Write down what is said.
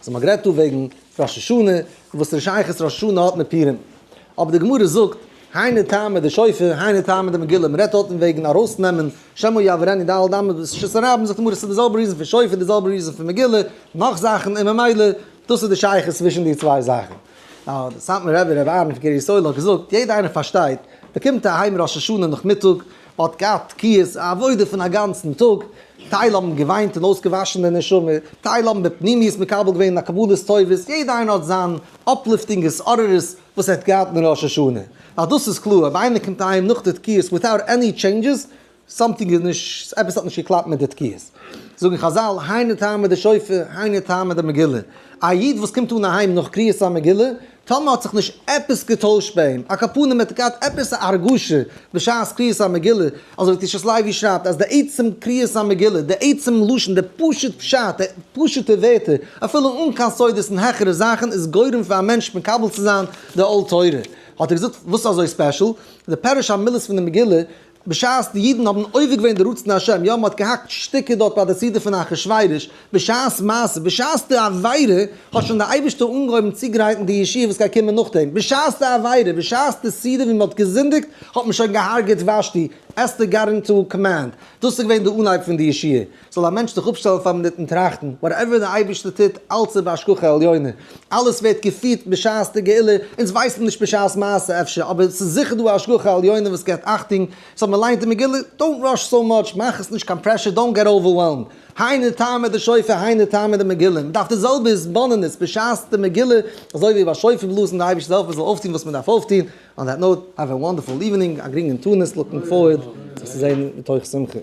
So מ'האט גערעדט דא וועגן ראש השנה, וואס די שייכות ראש השנה האט מיט פורים. אבער די גמרא זאגט, היינו טעמא דשופר, היינו טעמא דמגילה, מ'רעדט דארטן וועגן ארויסנעמען שמא יעבירנו ד' אמות ברשות הרבים, זאגט די גמרא ס'איז די זעלבע reason פון שופר, די זעלבע reason פון מגילה, נאך זאכן, און ממילא דאס איז די שייכות צווישן די צוויי זאכן. נאר דער סאטמאר רבי רבי אהרן פון קרית יואל האט געזאגט, יעדער איינער פארשטייט, מ'קומט אהיים ראש השנה נאכמיטאג, מ'האט געהאט תקיעות, א עבודה פון א גאנצן טאג, טייל האבן געוויינט און אויסגעוואשן די נשמה, טייל האבן בפנימיות מקבל געווען א קבלת טובות, יעדער איינער האט זיין uplifting התעוררות וואס ער האט געהאט אין ראש השנה. אז דאס איז קלאר, אויב איינער קומט אהיים נאך די תקיעות without any changes, something איז נישט, עפעס האט נישט געקלאפט מיט די תקיעות. זאגן חזל, היינו טעמא דשופר, היינו טעמא דמגילה. א איד וואס קומט אן אהיים נאך קריאת המגילה, טאמער האט זיך נישט עפעס געטוישט ביי אים, על כל פנים האט ער געהאט עפעס א הרגשה בשעת קריאת המגילה, אזוי ווי קדושת לוי שרייבט אז די עצם קריאת המגילה, די עצם לשון, די פשוט פשט, די פשוטע ווערטער, אפילו אן קיין סודות און העכערע זאכן, איז גורם פאר א מענטש מקבל צו זיין די עול תורה. האט ער געזאגט, וואס איז אזוי special? די פירוש המילות פון די מגילה, בשעת די אידן האבן עובר געווען די רצון השם, יא, מען האט געהאקט שטיקער דארט ביי די סעודה פון אחשורוש, בשעת מעשה, בשעת די עבירה, האט שוין דער אייבערשטער אנגעהויבן צוגרייטן די ישועה וואס גייט קומען נאכדעם, בשעת די עבירה, בשעת די סעודה ווי מען האט געזינדיגט, האט מען שוין געהארגעט ושתי, אסתר got into command, דאס איז געווען די אנהייב פון די ישועה. זאל א מענטש זיך אפשטעלן פאר מינוט און טראכטן, whatever דער אייבערשטער טוט, אלץ איז בהשגחה עליונה, אלעס ווערט געפירט בשעת די גאולה, אונז ווייסן נישט בשעת מעשה אפשר, אבער עס איז זיכער דא א השגחה עליונה וואס געבט אכטונג, so מען ליינט די מגילה, don't rush so much, מאך עס נישט קיין pressure, don't get overwhelmed, היינו טעמא דשופר היינו טעמא דמגילה, מען דארף די זעלבע התבוננות בשעת די מגילה, אזוי ווי ביי שופר בלאזן, די אייבערשטער זאל העלפן מען זאל אויפטון וואס מען דארף אויפטון, on that note, have a wonderful evening, א גרינגען תענית, looking forward זיך צו זען מתוך שמחה.